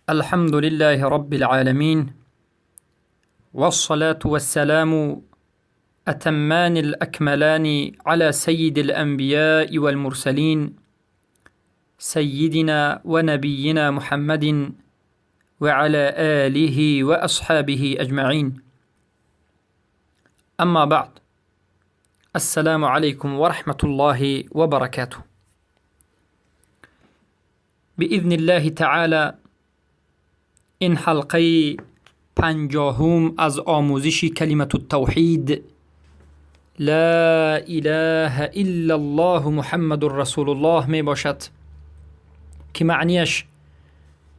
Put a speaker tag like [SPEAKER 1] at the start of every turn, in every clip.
[SPEAKER 1] الحمد لله رب العالمين، والصلاة والسلام أتمان الأكملان على سيد الأنبياء والمرسلين، سيدنا ونبينا محمد وعلى آله وأصحابه أجمعين. أما بعد، السلام عليكم ورحمة الله وبركاته. بإذن الله تعالى ин ҳалқаи 50-ум аз омӯзиши калимату тавҳид ла илаҳа иллаллоҳу Муҳаммадун расулуллоҳ мебошад, ки маънияш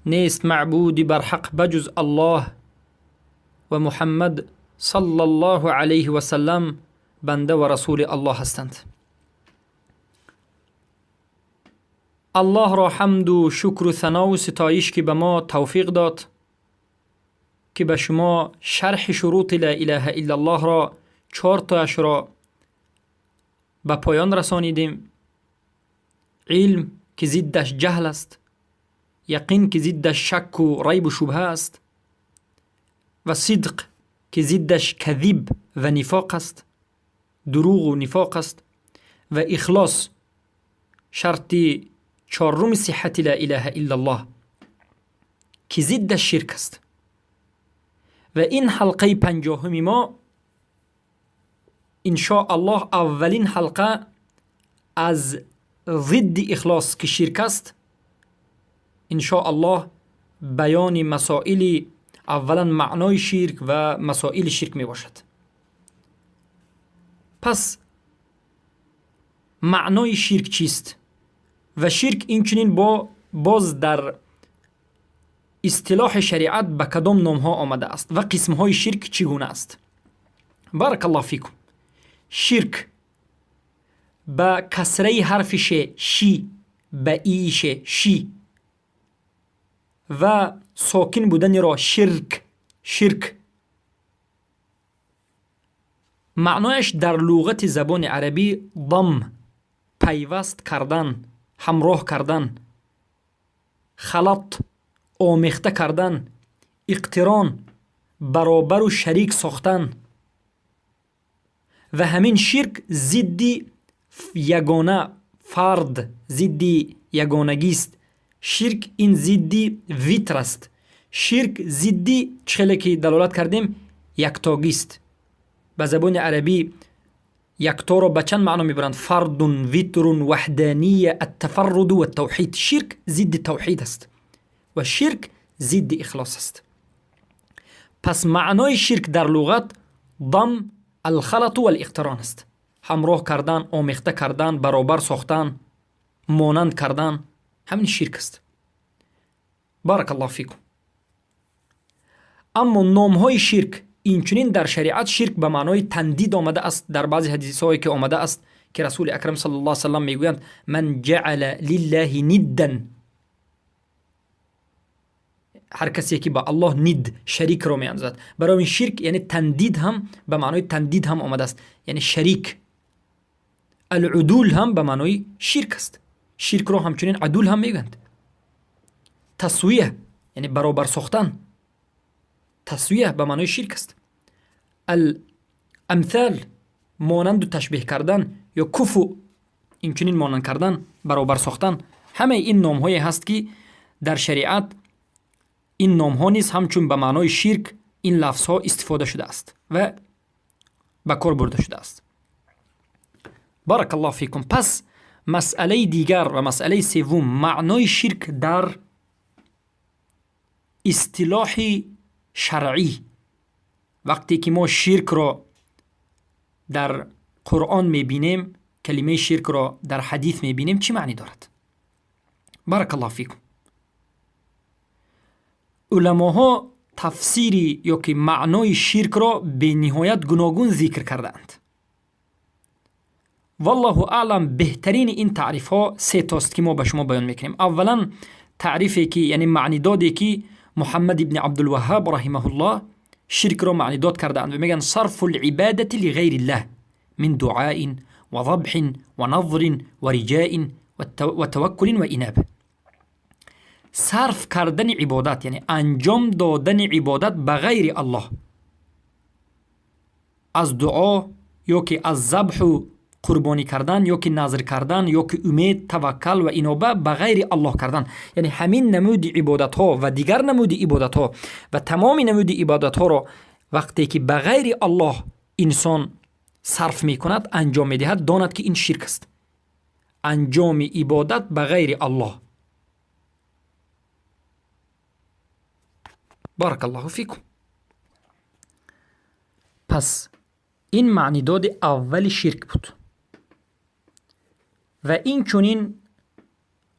[SPEAKER 1] нест маъбуди барҳақ ба ҷуз Аллоҳ ва Муҳаммад саллаллоҳу алайҳи васаллам банда ва расули Аллоҳ ҳастанд. Аллоҳро ҳамду шукру санову ситоиш, ки ба мо тавфиқ дод, ки ба шумо шарҳи шурути ла илаҳа иллаллоҳро, чортоашро ба поён расонидем: илм, ки зиддаш ҷаҳл аст, яқин, ки зиддаш шакку райбу шубҳа аст, ва сидқ, ки зиддаш казиб ва нифоқ аст, дурӯғу нифоқ аст, ва ихлос, шарти чорруми сиҳҳати ла илаҳа иллаллоҳ, ки зиддаш ширк аст. Ва ин ҳалқаи 50-уми мо, иншо Аллоҳ, аввалин ҳалқа аз зидди ихлос, ки ширк аст, иншо Аллоҳ баёни масоили, аввалан маънои ширк ва масоили ширк мебошад. Пас маънои ширк чист ва ширк инчунин бо боз дар истилоҳи шариат ба кадом номҳо омадааст ва қисмҳои ширк чӣ гуна аст? Баракаллоҳ фикум. Ширк ба касраи ҳарфи ше, ши, ба ии ше, ши ва сокин буданиро ширк, ширк, маънояш дар луғати забони арабӣ дам, пайваст кардан, ҳамроҳ кардан, халат, омехта кардан, иқтирон, баробару шарик сохтан. Ва ҳамин ширк зидди ягона, фард, зидди ягонагист. Ширк ин зидди витр аст. Ширк зидди, чӣ хеле ки далолат кардем, яктогист. Ба забони арабӣ якторо ба чанд маъно мебаранд: фардун, витрун, ваҳдания, аттафарруду ваттавҳид. Ширк зидди тавҳид аст ва ширк зидди ихлос аст. Пас маънои ширк дар луғат дам, алхалату валиқтирон аст: ҳамроҳ кардан, омехта кардан, баробар сохтан, монанд кардан. Ҳамин ширк аст. Баракаллоҳу фикум. Аммо номҳои ширк инчунин дар шариат ширк ба маънои тандид омада аст. Дар баъзе ҳадисҳое ки омада аст, ки Расули акрам саллаллоҳу алайҳи васаллам мегӯянд: ман ҷаъала лиллаҳи ниддан, ҳар касе ки ба Аллоҳ нид, шарикро меандозад. Барои ин ширк яъне тандид ҳам, ба маънои тандид ҳам омадааст, яъне шарик. Алъудул ҳам ба маънои ширк аст. Ширкро ҳамчунин адул ҳам мегӯянд. Тасвия, яъне баробар сохтан, тасвия ба маънои ширк аст. Аламthал, монанду ташбеҳ кардан, ё куфу, инчунин монанд кардан, баробар сохтан. Ҳамаи ин номҳое ҳаст, ки дар шариат ин номҳо низ ҳамчун ба маънои ширк ин лафзҳо истифода шудааст ва ба кор бурда шудааст. Баракаллоҳу фикум. Пас масъалаи дигар ва масъалаи севум: маънои ширк дар истилоҳи шаръӣ. Вақте ки мо ширкро дар Қуръон мебинем, калимаи ширкро дар ҳадис мебинем, чӣ маънӣ дорад? Баракаллоҳу фикум. Уламоҳо тафсири ё ки маънои ширкро бениҳоят гуногун зикр кардаанд. Валлоҳу аълам, беҳтарини ин таърифҳо се тост, ки мо ба шумо баён мекунем. Аввалан, таърифе ки, яъне маънидоде ки Муҳаммад ибни Абдулваҳҳаб раҳимаҳуллоҳ ширкро маънидод кардаанд ва мегӯянд: сарфу либадати лиғайриллаҳ мин дуаин ва забҳин ва назрин ва риҷаин ва таваккулин ва инаб. Сарф кардани ибодат, яъне анҷом додани ибодат ба ғайри Аллоҳ, аз дуо ё ки аз забҳу қурбонӣ кардан ё ки назр кардан ё ки умед, таваккал ва иноба ба ғайри Аллоҳ кардан. Яъне ҳамин намуди ибодатҳо ва дигар намуди ибодатҳо ва тамоми намуди ибодатҳоро вақте ки ба ғайри Аллоҳ инсон сарф мекунад, анҷом медиҳад, донад, ки ин ширк аст. Анҷоми ибодат ба ғайри Аллоҳ. Баракаллоҳу фикум. Пас ин маънидоди аввали ширк буд. Ва инчунин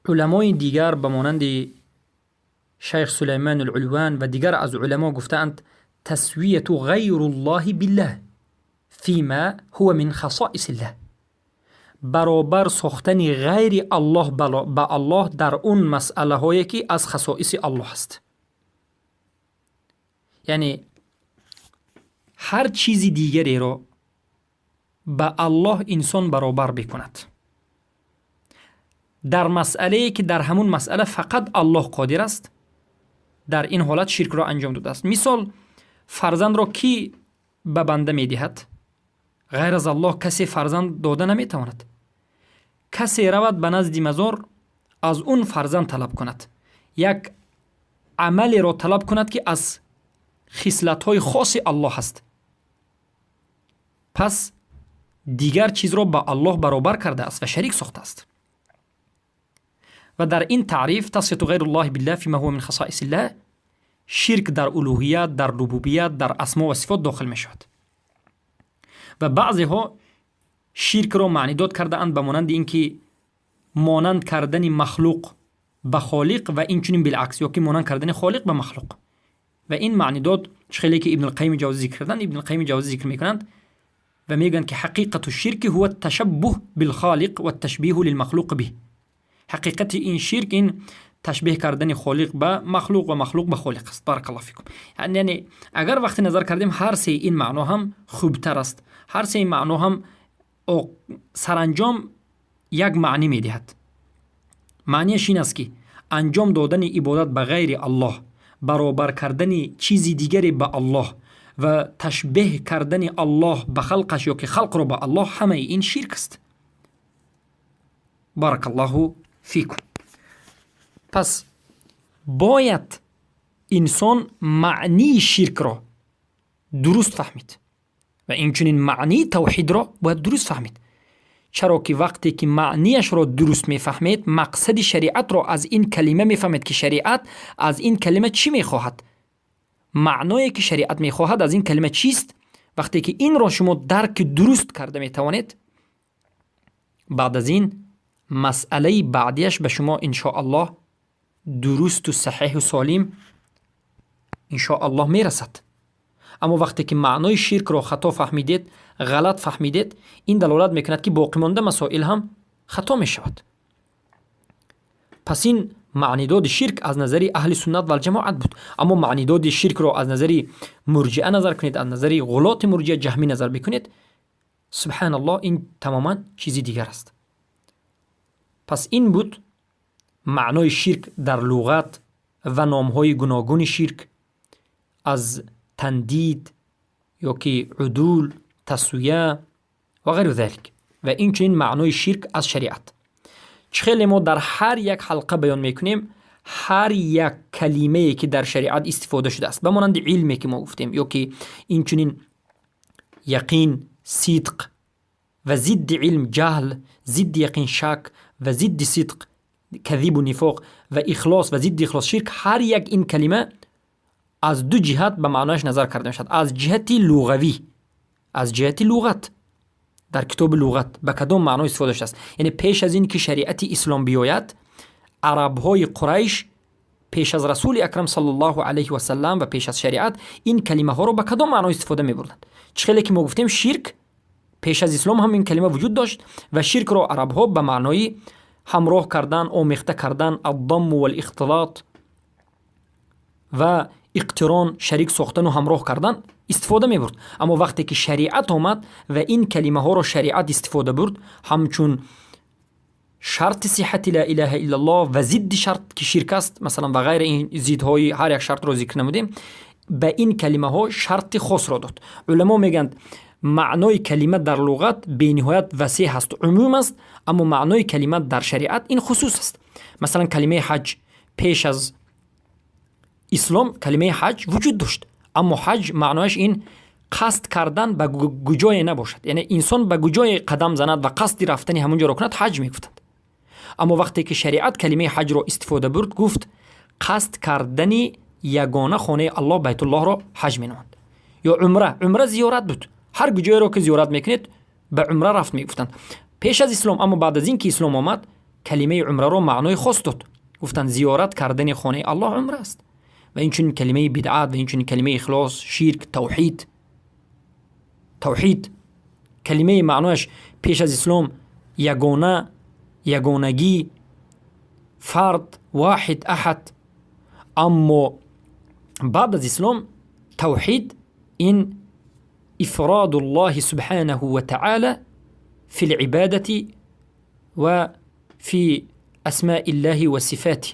[SPEAKER 1] уламои дигар ба монанди шайх Сулайман Улван ва дигар аз уламо гуфтаанд: тасвияту ғайруллоҳи биллаҳ фима ҳува мин хасоисиллаҳ, баробар сохтани ғайри Аллоҳ ба Аллоҳ дар он масъалаҳое, ки аз хасоиси Аллоҳ аст. Яъне ҳар чизи дигареро ба Аллоҳ инсон баробар бикунад дар масъалае, ки дар ҳамун масъала фақат Аллоҳ қодир аст, дар ин ҳолат ширкро анҷом додааст. Мисол, фарзандро кӣ ба банда медиҳад? Ғайр аз Аллоҳ касе фарзанд дода наметавонад. Касе равад ба назди мазор, аз он фарзанд талаб кунад, як амалеро талаб кунад, ки аз хислатҳои хоси Аллоҳ аст, пас дигар чизро ба Аллоҳ баробар кардааст ва шарик сохтааст. Ва дар ин таъриф тасвияту ғайруллоҳи биллаҳ фима ҳува мин хасоисиллаҳ, ширк дар улӯҳият, дар рубубият, дар асмо ва сифот дохил мешавад. Ва баъзеҳо ширкро маънидод кардаанд ба монанди ин ки монанд кардани махлуқ ба холиқ ва инчунин билакс, ё ки монанд кардани холиқ ба махлуқ. Ва ин маънидод чӣ хеле ки Ибнулқайими Ҷавзӣ зикр карданд, Ибнулқайими Ҷавзӣ зикр мекунанд ва мегӯянд, ки ҳақиқату ширки ҳува ташаббуҳ билхолиқ ва ташбиҳу лилмахлуқ биҳ. Ҳақиқати ин ширк ин ташбеҳ кардани холиқ ба махлуқ ва махлуқ ба холиқ аст. Баракаллоҳу фикум. Яъне агар вақте назар кардем, ҳар сеи ин маъно ҳам хубтар аст, ҳар сеи маъно ҳам саранҷом як маънӣ медиҳад. Маънияш ин аст, ки анҷом додани ибодат ба ғайри Аллоҳ, баробар кардани чизи дигаре ба Аллоҳ ва ташбеҳ кардани Аллоҳ ба халқаш ё ки халқро ба Аллоҳ, ҳамаи ин ширк аст. Баракаллоҳу фикум. Пас бояд инсон маънии ширкро дуруст фаҳмид ва инчунин маънии тавҳидро бояд дуруст фаҳмид. Чаро ки вақте ки маънияшро дуруст мефаҳмед, мақсади шариатро аз ин калима мефаҳмед, ки шариат аз ин калима чӣ мехоҳад, маъное ки шариат мехоҳад аз ин калима чист. Вақте ки инро шумо дарки дуруст карда метавонед, баъд аз ин масъалаи баъдияш ба шумо иншоаллоҳ дурусту саҳеҳу солим иншоаллоҳ мерасад. Аммо вақте ки маънои ширкро хато фаҳмидед, ғалат фаҳмидед, ин далолат мекунад, ки боқимонда масоил ҳам хато мешавад. Пас ин маънидоди ширк аз назари аҳли суннат валҷамоат буд. Аммо маънидоди ширкро аз назари мурҷиа назар кунед, аз назари ғулоти мурҷиа, ҷаҳмӣ назар бикунед, субҳаналлоҳ, ин тамоман чизи дигар аст. Пас ин буд маънои ширк дар луғат ва номҳои гуногуни ширк, аз тандид ё ки удул, тасвия ва ғайру залик, ва инчунин маънои ширк аз шариат. Чӣ хеле мо дар ҳар як ҳалқа баён мекунем, ҳар як калимае, ки дар шариат истифода шудааст, ба монанди илме, ки мо гуфтем, ё ки инчунин яқин, сидқ ва зидди илм ҷаҳл, зидди яқин шак ва зидди сидқ кадибу нифоқ ва ихлос ва зидди ихлос ширк, ҳар як ин калима аз ду ҷиҳат ба маънояш назар карда мешавад: аз ҷиҳати луғавӣ, аз ҷиҳати луғат, дар китоби луғат ба кадом маъно истифода шудааст. Яъне пеш аз ин ки шариати ислом биёяд, арабҳои Қурайш пеш аз Расули Акрам саллаллоҳу алайҳи васалам ва пеш аз шариат ин калимаҳоро ба кадом маъно истифода мебурданд? Чӣ хеле ки мо гуфтем, ширк пеш аз ислом ҳам ин калима вуҷуд дошт ва ширкро арабҳо ба маънои ҳамроҳ кардан, омехта кардан, аддамму валихтилот ва иқтирон, шарик сохтану ҳамроҳ кардан истифода мебурд. Аммо вақте ки шариат омад ва ин калимаҳоро шариат истифода бурд ҳамчун Шарти сиҳати ла илаҳа иллаллоҳ ва зидди шарт, ки ширк аст, масалан, ва ғайра, ин зиддҳои ҳар як шартро зикр намудем, ба ин калимаҳо шарти хосро дод. Уламо мегӯянд, маънои калима дар луғат бениҳоят васеъ ҳаст, умум аст, аммо маънои калима дар шариат ин хусус аст. Масалан, калимаи ҳаҷ, пеш аз ислом калимаи ҳаҷ вуҷуд дошт, аммо ҳаҷ маънояш ин қасд кардан ба гуҷое набошад, яъне инсон ба гуҷое қадам занад ва қасди рафтани ҳамон ҷоро кунад, ҳаҷ мегуфтанд. Аммо вақте ки шариат калимаи ҳаҷро истифода бурд, гуфт, қасд кардани ягона хонаи Аллоҳ, Байтуллоҳро ҳаҷ меноманд. Ё умра, умра зиёрат буд, ҳар гуҷоеро ки зиёрат мекунед, ба умра рафт мегуфтанд пеш аз ислом. Аммо баъд аз ин ки ислом омад, калимаи умраро маънои хос дод, гуфтанд, зиёрат кардани хонаи Аллоҳ умра аст. Ва инчунин калимаи бидъат, ва инчунин калимаи ихлос, ширк, тавҳид. Тавҳид калимаи маънояш пеш аз ислом ягона, ягонагӣ, фард, воҳид, аҳад, аммо баъд аз ислом тавҳид ин إفراد الله سبحانه وتعالى في العبادة وفي أسماء الله وصفاته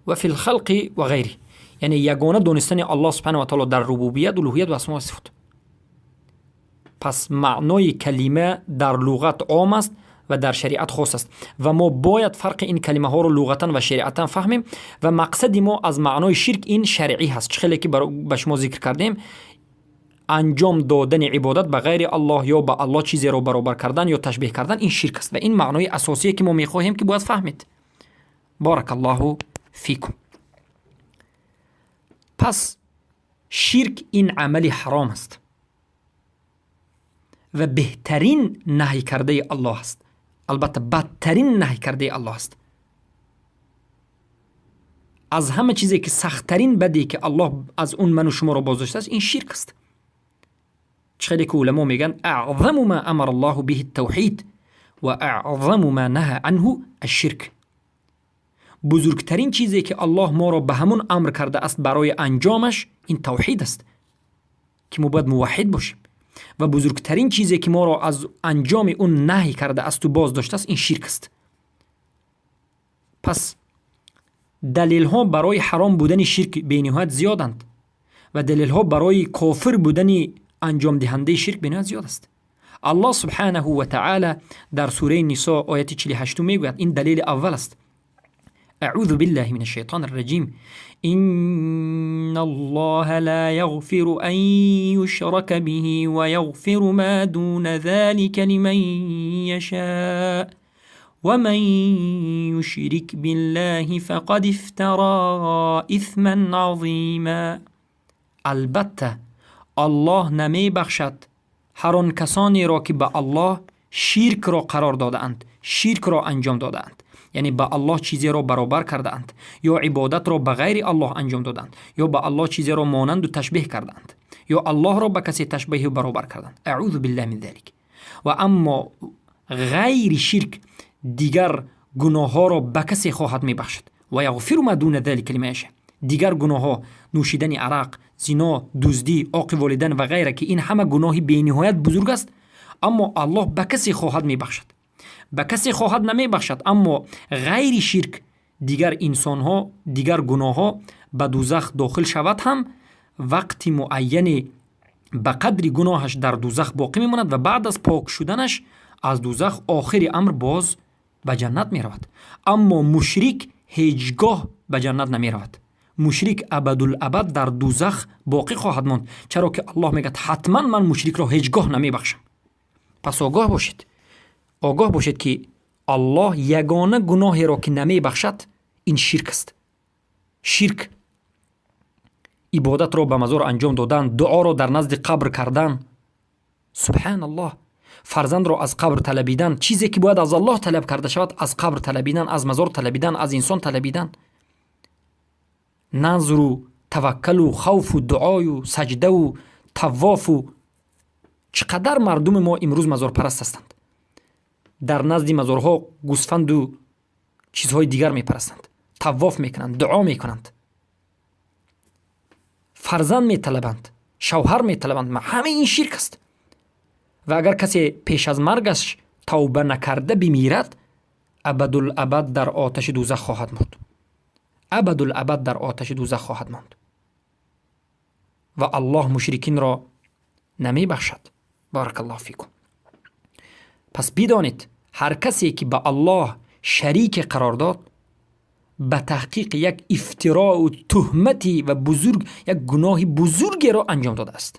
[SPEAKER 1] وفي الخلق وغيره, яъне ягона донистани Аллоҳ субҳана ва таоло дар рубубият, улуҳият ва асмо ва сифот. Пас маънои калима дар луғат ом аст ва дар шариат хос аст ва мо бояд фарқи ин калимаҳоро луғатан ва шариатан фаҳмем. Ва мақсади мо аз маънои ширк ин шаръӣ ҳаст, чӣ хеле ки ба шумо зикр кардем, анҷом додани ибодат ба ғайри Аллоҳ ё ба Аллоҳ чизеро баробар кардан ё ташбеҳ кардан, ин ширк аст ва ин маънои асосие, ки мо мехоҳем, ки бояд фаҳмед. بارك الله فيكم. Пас ширк ин амали ҳаром аст ва беҳтарин наҳй кардаи Аллоҳ аст, албатта, бадтарин наҳй кардаи Аллоҳ аст. Аз ҳама чизе ки сахттарин баде, ки Аллоҳ аз он ману шуморо боздоштааст, ин ширк аст. Чӣ хеле ки уламо мегӯянд: أعظم ما أمر الله به التوحيد وأعظم ما نهى عنه الشرك. Бузургтарин чизе, ки Аллоҳ моро ба ҳамун амр кардааст барои анҷомаш, ин тавҳид аст, ки мо бояд муваҳҳид бошем, ва бузургтарин чизе, ки моро аз анҷоми он наҳй кардаасту боз доштааст, ин ширк аст. Пас далелҳо барои ҳаром будани ширк бениҳоят зиёданд ва далелҳо барои кофир будани анҷомдиҳандаи ширк бениҳоят зиёд аст. Аллоҳ субҳанаҳу ва таъала дар сураи Нисо, ояти 48 мегӯяд, ин далели аввал аст: أعوذ بالله من الشيطان الرجيم. إن الله لا يغفر أن يشرك به ويغفر ما دون ذلك لمن يشاء ومن يشرك بالله فقد افترى إثما عظيما. Албатта, Аллоҳ намебахшад ҳар он касонеро, ки ба Аллоҳ ширкро қарор додаанд, ширкро анҷом додаанд, яъне ба Аллоҳ чизеро баробар кардаанд ё ибодатро ба ғайри Аллоҳ анҷом додаанд, ё ба Аллоҳ чизеро монанду ташбеҳ кардаанд, ё Аллоҳро ба касе ташбеҳу баробар карданд, أعوذ بالله من ذلك. Ва аммо ғайри ширк дигар гуноҳҳоро ба касе хоҳад мебахшад. ويغفر ما دون ذلك لمن يشاء. Дигар гуноҳҳо, нӯшидани арақ, зино, дуздӣ, оқи волидан ва ғайра, ки ин ҳама гуноҳи бениҳоят бузург аст, аммо Аллоҳ ба касе хоҳад мебахшад, ба касе хоҳад намебахшад. Аммо ғайри ширк дигар инсонҳо, дигар гуноҳҳо, ба дузах дохил шавад ҳам, вақти муайяне ба қадри гуноҳаш дар дузах боқӣ мемонад ва баъд аз пок шуданаш аз дузах охири амр боз ба ҷаннат меравад. Аммо мушрик ҳеҷ гоҳ ба ҷаннат намеравад. Мушрик абадулабад дар дузах боқӣ хоҳад монд, чаро ки Аллоҳ мегӯяд: «Ҳатман ман мушрикро ҳеҷ гоҳ намебахшам». Пас огоҳ бошед, огоҳ бошед, ки Аллоҳ ягона гуноҳеро, ки намебахшад, ин ширк аст. Ширк, ибодатро ба мазор анҷом додан, дуоро дар назди қабр кардан, субҳаналлоҳ, фарзандро аз қабр талабидан, чизе ки бояд аз Аллоҳ талаб карда шавад, аз қабр талабидан, аз мазор талабидан, аз инсон талабидан, назру таваккалу хавфу дуою саҷдаву тавофу. Чӣ қадар мардуми мо имрӯз мазорпараст ҳастанд, дар назди мазорҳо гӯсфанду чизҳои дигар мепарастанд, тавоф мекунанд, дуо мекунанд, фарзанд металабанд, шавҳар металабанд. Ҳамаи ин ширк аст. Ва агар касе пеш аз маргаш тавба накарда бимирад, Абадулабад дар оташи дӯзах хоҳад мурд, абадулабад дар оташи дӯзах хоҳад монд ва Аллоҳ мушрикинро намебахшад. Баракаллоҳу фикум. Пас бидонед, ҳар касе ки ба Аллоҳ шарике қарор дод, ба таҳқиқ як ифтироу туҳмати ва бузург, як гуноҳи бузургеро анҷом додааст.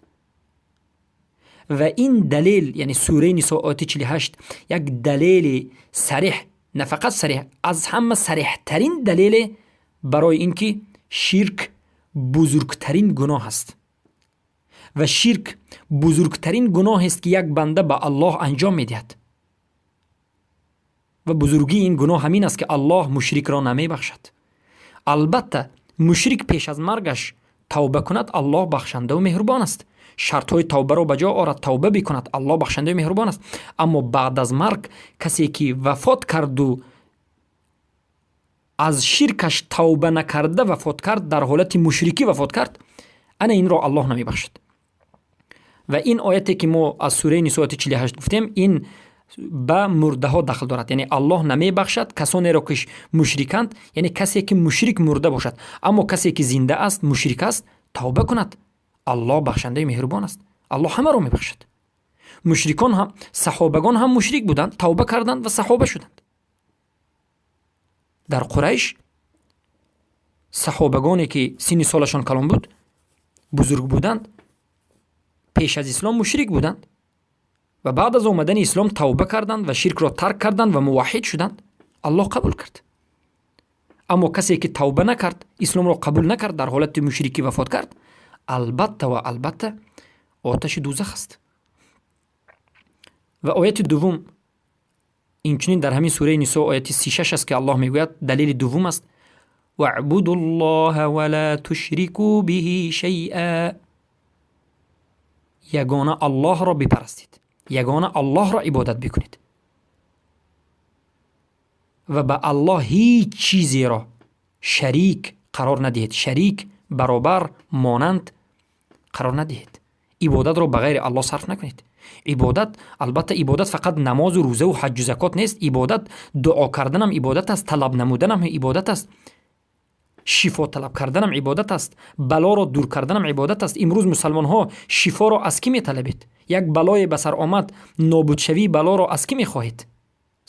[SPEAKER 1] Ва ин далел, яъне сураи Нисо, ояти 48, як далели сариҳ, на фақат сариҳ, аз ҳама сариҳтарин далеле барои ин ки ширк бузургтарин гуноҳ аст ва ширк бузургтарин гуноҳест, ки як банда ба Аллоҳ анҷом медиҳад. Ва бузургии ин гуноҳ ҳамин аст, ки Аллоҳ мушрикро намебахшад. Албатта, мушрик пеш аз маргаш тавба кунад, Аллоҳ бахшандаву меҳрубон аст. Шартҳои тавбаро ба ҷо орад, тавба бикунад, Аллоҳ бахшандаву меҳрубон аст. Аммо баъд аз марг касе ки вафот карду аз ширкаш тавба накарда вафот кард, дар ҳолати мушрикӣ вафот кард, ана инро Аллоҳ намебахшад. Ва ин ояте, ки мо аз сураи Нисо, ояти 48 гуфтем, ин ба мурдаҳо дахл дорад, яъне Аллоҳ намебахшад касонеро, ки мушриканд, яъне касе ки мушрик мурда бошад. Аммо касе ки зинда аст, мушрик аст, тавба кунад, Аллоҳ бахшандаи меҳрубон аст, Аллоҳ ҳамаро мебахшад. Мушрикон ҳам, саҳобагон ҳам мушрик буданд, тавба карданд ва саҳоба шуданд. Дар Қурайш саҳобагоне ки синни солашон калон буд, бузург буданд, пеш аз ислом мушрик буданд ва баъд аз омадани ислом тавба карданд ва ширкро тарк карданд ва муваҳҳид шуданд, Аллоҳ қабул кард. Аммо касе ки тавба накард, исломро қабул накард, дар ҳолати мушрикӣ вафот кард, албатта ва албатта оташи дӯзах аст. Ва ояти дуввум инчунин дар ҳамин сураи Нисо, ояти 36 аст, ки Аллоҳ мегӯяд, далели дуввум аст: واعبدوا الله ولا تشركوا به شيئا. Ягона Аллоҳро бипарастед, ягона Аллоҳро ибодат бикунед ва ба Аллоҳ ҳеҷ чизеро шарик қарор надиҳед, шарик, баробар, монанд қарор надиҳед. Ибодатро ба ғайри Аллоҳ сарф накунед. Ибодат, албатта, ибодат фақат намозу рӯзаву ҳаҷҷу закот нест. Ибодат, дуо карданам ибодат аст, талаб намуданам ибодат аст, шифо талаб карданам ибодат аст, балоро дур карданам ибодат аст. Имрӯз мусалмонҳо шифоро аз кӣ металабед? Як балое ба сар омад, нобудшавии балоро аз кӣ мехоҳед?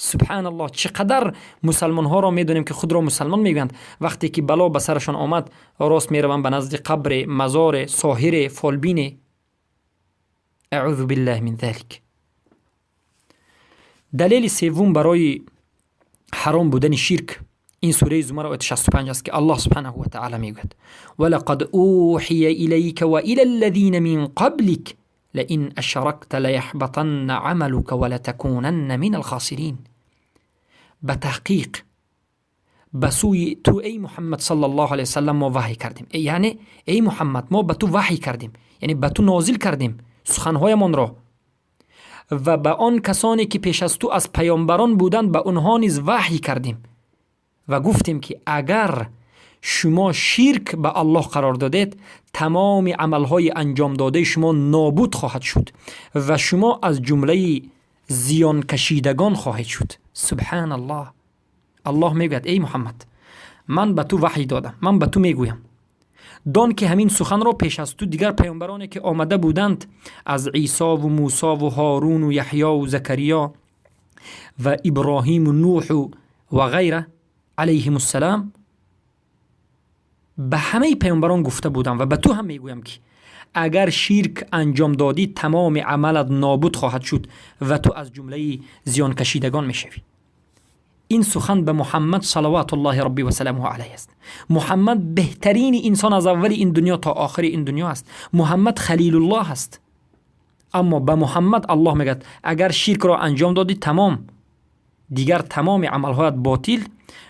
[SPEAKER 1] Субҳаналлоҳ, чӣ қадар мусалмонҳоро медонем, ки худро мусалмон мегӯянд, вақте ки бало ба сарашон омад, рост мераванд ба назди қабре, мазоре, соҳире, фолбине. أعوذ بالله من ذلك. Далели севум барои ҳаром будани ширк ин сураи Зумар, ояти 65 аст, ки Аллоҳ سبحانه وتعالى мегӯяд: ولقد أوحي إليك وإلى الذين من قبلك لئن أشركت ليحبطن عملك ولتكونن من الخاسرين. Ба таҳқиқ ба сӯи ту, эй Муҳаммад صلى الله عليه وسلم, мо ваҳй кардем, яъне эй Муҳаммад, мо ба ту ваҳй кардем, яъне ба ту нозил кардем суханҳоямонро ва ба он касоне ки пеш аз ту аз паёмбарон буданд, ба онҳо низ ваҳй кардем ва гуфтем, ки агар шумо ширк ба Аллоҳ қарор додед, тамоми амалҳои анҷомдодаи шумо нобуд хоҳад шуд ва шумо аз ҷумлаи зиёнкашидагон хоҳед шуд. Субҳаналлоҳ. Аллоҳ мегӯяд: эй Муҳаммад, ман ба ту ваҳй додам, ман ба ту мегӯям, дон ки ҳамин суханро пеш аз ту дигар паёмбароне ки омада буданд, аз Исову Мусову Ҳоруну Яҳёву Закариё ва Иброҳиму Нӯҳу ва ғайра عليهم السلام, ба ҳамаи паёмбарон гуфта будам ва ба ту ҳам мегӯям, ки агар ширк анҷом додӣ, тамоми амалат нобуд хоҳад шуд ва ту аз ҷумлаи зиёнкашидагон мешавӣ. Ин сухан ба Муҳаммад صلوات الله ربي وسلامه عليه аст. Муҳаммад беҳтарини инсон аз аввали ин дунё то охири ин дунё аст. Муҳаммад Халилуллоҳ аст. Аммо ба Муҳаммад Аллоҳ мегӯяд: агар ширкро анҷом додӣ, тамом, дигар тамоми амалҳоят ботил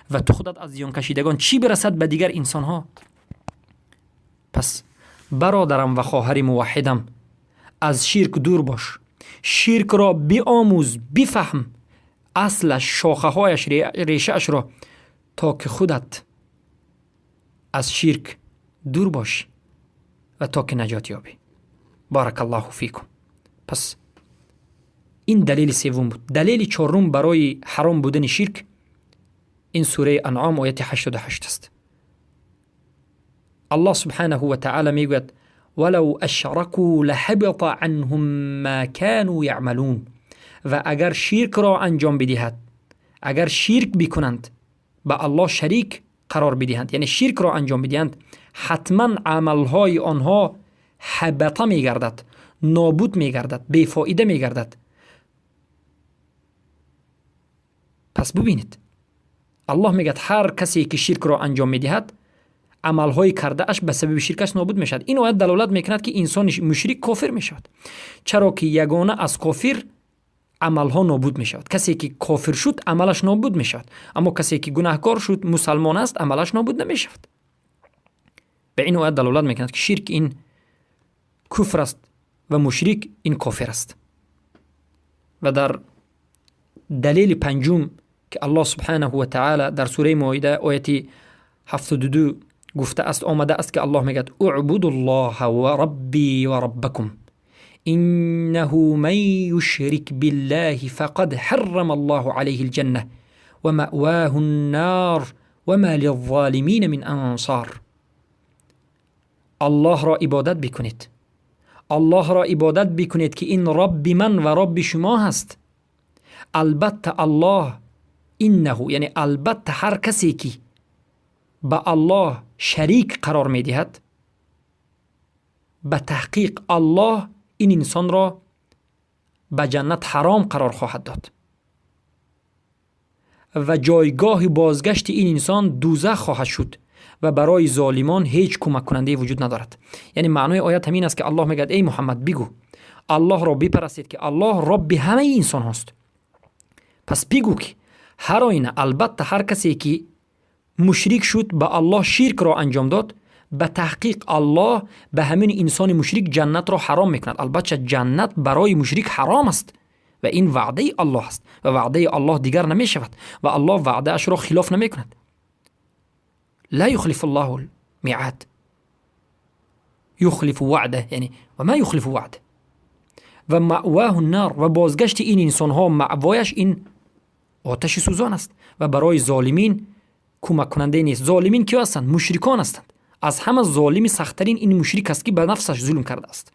[SPEAKER 1] ва ту худат аз зиёнкашидагон. Чӣ бирасад ба дигар инсонҳо? Пас, бародарам ва хоҳари муваҳҳидам, аз ширк дур бош, ширкро биомӯз, бифаҳм аслаш, шохаҳояш, решаашро, то ки худат аз ширк дур бошӣ ва то ки наҷот ёбӣ. بارك الله فيكم. Пас ин далели севум буд. Далели чорум барои ҳаром будани ширк Ин сураи Анъом, ояти 88 аст. Аллоҳ субҳанаҳу ва таъала мегӯяд: валав ашракуу лаҳабита анҳум ма кану яъмалун. Ва агар ширкро анҷом бидиҳад, агар ширк бикунанд, ба Аллоҳ шарик қарор бидиҳанд, яъне ширкро анҷом бидиҳанд, ҳатман амалҳои онҳо ҳабата мегардад, нобуд мегардад, бефоида мегардад. Пас бубинед, Аллоҳ мегӯяд, ҳар касе ки ширкро анҷом медиҳад, амалҳои кардааш ба сабаби ширкаш нобуд мешавад. Ин оят далолат мекунад, ки инсони мушрик кофир мешавад, чаро ки ягона аз кофир амалҳо нобуд мешавад. Касе ки кофир шуд, амалаш нобуд мешавад, аммо касе ки гунаҳкор шуд, мусалмон аст, амалаш нобуд намешавад. Ба ин оят далолат мекунад, ки ширк ин куфр аст ва мушрик ин кофир аст. Ва дар далели панҷум, ки Аллоҳ субҳанаҳу ва таъала дар сураи Моида, ояти 72 гуфта аст, омада аст, ки Аллоҳ мегӯяд: уъбуду ллоҳа ва рабби ва раббакум иннаҳу ман юшрик биллаҳи фақад ҳаррама аллоҳу алайҳи лҷанна ва маъвоҳу ннар ва ма лилзолимина мин ансор. Аллоҳро ибодат бикунед, Аллоҳро ибодат бикунед, ки ин Робби ман ва Робби шумо ҳаст. Албатта Аллоҳ, иннаҳу, яъне албатта ҳар касе ки ба Аллоҳ шарик қарор медиҳад, ба таҳқиқ Аллоҳ ин инсонро ба ҷаннат ҳаром қарор хоҳад дод ва ҷойгоҳи бозгашти ин инсон дӯзах хоҳад шуд ва барои золимон ҳеҷ кӯмаккунандае вуҷуд надорад. Яъне маънои оят ҳамин аст, ки Аллоҳ мегӯяд: эй Муҳаммад, бигӯ, Аллоҳро бипарастед, ки Аллоҳ Робби ҳамаи инсонҳост. Пас бигӯ, ки ҳар оина албатта ҳар касе ки мушрик шуд, ба Аллоҳ ширкро анҷом дод, ба таҳқиқ Аллоҳ ба ҳамин инсони мушрик ҷаннатро ҳаром мекунад. Албатта ҷаннат барои мушрик ҳаром аст ва ин ваъдаи Аллоҳ аст ва ваъдаи Аллоҳ дигар намешавад ва Аллоҳ ваъдаашро хилоф намекунад. Ла юхлифу ллоҳу миад, юхлифу ваъда, яъне ва ма юхлифу ваъда. Ва маъвоҳу нар, ва бозгашти ин инсонҳо, маъвояш ин оташи сӯзон аст ва барои золимин кӯмаккунандае нест. Золимин киё ҳастанд? Мушрикон ҳастанд. Аз ҳама золими сахттарин ин мушрик аст, ки ба нафсаш зулм кардааст.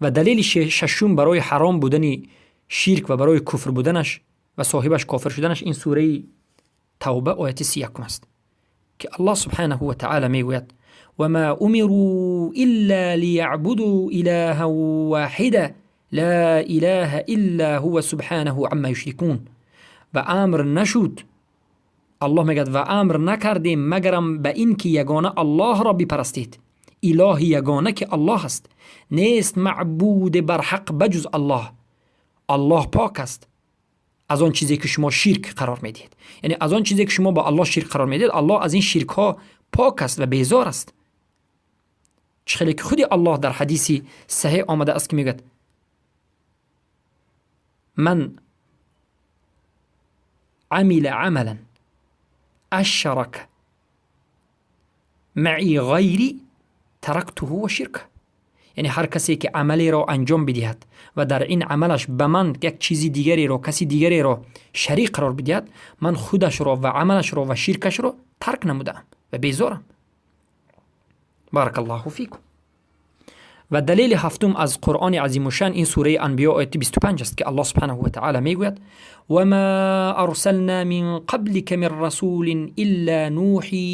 [SPEAKER 1] Ва далели шашум барои ҳаром будани ширк ва барои куфр буданаш ва соҳибаш кофир шуданаш ин сураи Тавба, ояти 31 аст, ки Аллоҳ субҳанаҳу ва таъала мегӯяд: вама умирuu илла лияъбудuu илаҳан воҳида ла илаҳа илла ҳува субҳанаҳу амма юшрикун. Ва амр нашуд, Аллоҳ мегӯяд, ва амр накардем, магарам ба ин ки ягона Аллоҳро бипарастед, илоҳи ягона ки Аллоҳ аст, нест маъбуде барҳақ ба ҷуз Аллоҳ, Аллоҳ пок аст аз он чизе ки шумо ширк қарор медиҳед. Яъне аз он чизе ки шумо ба Аллоҳ ширк қарор медиҳед, Аллоҳ аз ин ширкҳо пок аст ва безор аст. Чӣ хеле ки худи Аллоҳ дар ҳадиси саҳеҳ омада аст, ки мегӯяд: ман амила амалан ашрака маи ғайри тарактуҳу ва ширка. Яъне ҳар касе ки амалеро анҷом бидиҳад ва дар ин амалаш ба ман як чизи дигареро, каси дигареро шарик қарор бидиҳад, ман худашро ва амалашро ва ширкашро тарк намудаам ва безорам. Баракаллоҳу фикум. Ва далели ҳафтум аз Қуръони азимушшан ин сураи Анбиё, ояти 25 аст, ки Аллоҳ субҳанаҳу ва таъала мегӯяд: вама арсална мин қаблика мин расулин илла нӯҳӣ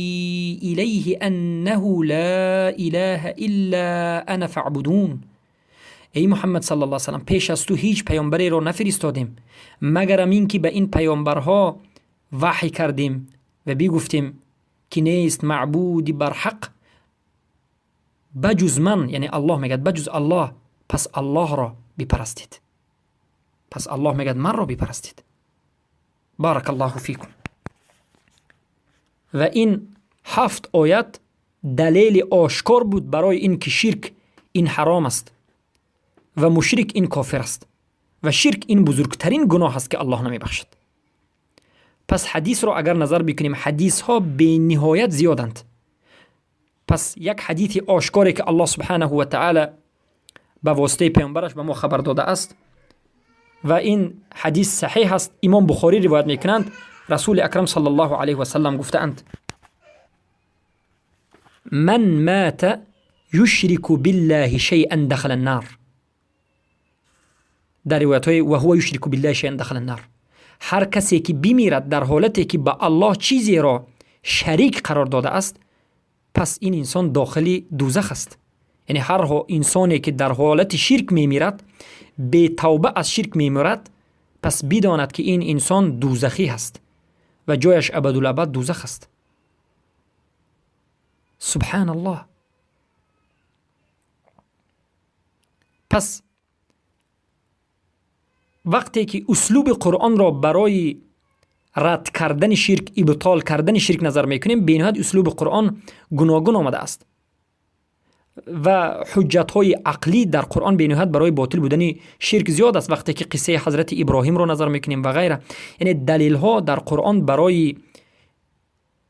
[SPEAKER 1] илайҳи аннаҳу ла илаҳа илла ана фаъбудун. Эй Муҳаммад саллаллоҳу алайҳи васаллам, пеш аз ту ҳеҷ паёмбареро нафиристодем, магарам ин ки ба ин паёмбарҳо ваҳй кардем ва бигуфтем, ки нест маъбуди барҳақ ба ҷуз ман. Яъне Аллоҳ мегӯяд, ба ҷуз Аллоҳ, пас Аллоҳро бипарастед. Пас Аллоҳ мегӯяд, манро бипарастед. Баракаллоҳу фикум. Ва ин ҳафт оят далели ошкор буд барои ин ки ширк ин ҳаром аст ва мушрик ин кофир аст ва ширк ин бузургтарин гуноҳ аст, ки Аллоҳ намебахшад. Пас ҳадисро агар назар бикунем, ҳадисҳо бениҳоят зиёданд. Пас як ҳадиси ошкоре, ки Аллоҳ субҳанаҳу ва таъала ба воситаи паёмбараш ба мо хабар додааст, ва ин ҳадис саҳеҳ аст, имом Бухорӣ ривоят мекунанд. Расули Акрам саллаллоҳу алайҳи васаллам гуфтаанд: «Ман мата юшрику биллаҳи шайъан дахала ннар». Дар ривоятҳои «ва ҳува юшрику биллаҳи шайъан дахала ннар». Ҳар касе ки бимирад дар ҳолате ки ба Аллоҳ чизеро шарик қарор додааст, пас ин инсон дохили дӯзах аст. Яъне ҳар инсоне ки дар ҳолати ширк мемирад, бетавба аз ширк мемирад, пас бидонад, ки ин инсон дӯзахӣ ҳаст ва ҷояш абадулабад дӯзах аст. Субҳаналлоҳ. Пас вақте ки услуби Қуръонро барои рад кардани ширк, ибтол кардани ширк назар мекунем, бениҳоят услуби Қуръон гуногун омадааст ва ҳуҷҷатҳои ақлӣ дар Қуръон бениҳоят барои ботил будани ширк зиёд аст. Вақте ки қиссаи ҳазрати Иброҳимро назар мекунем ва ғайра, яъне далелҳо дар Қуръон барои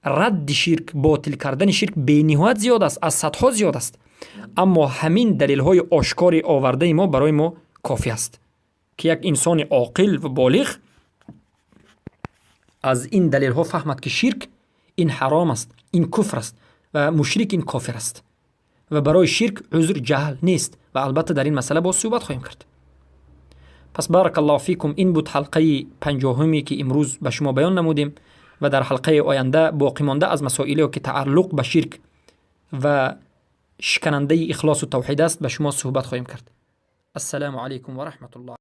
[SPEAKER 1] радди ширк, ботил кардани ширк бениҳоят зиёд аст, аз садҳо зиёд аст. Аммо ҳамин далелҳои ошкори овардаи мо барои мо кофӣ аст, ки як инсони оқил ва болиғ аз ин далелҳо фаҳмад, ки ширк ин ҳаром аст, ин куфр аст ва мушрик ин кофир аст ва барои ширк узр ҷаҳл нест. Ва албатта дар ин масъала боз суҳбат хоҳем кард. Пас баракаллоҳу фикум, ин буд ҳалқаи 50-уме, ки имрӯз ба шумо баён намудем, ва дар ҳалқаи оянда боқӣ монда аз масоиле, ки тааллуқ ба ширк ва шиканандаи ихлосу тавҳид аст, ба шумо суҳбат хоҳем кард. Ассалому алайкум ва раҳматуллоҳ.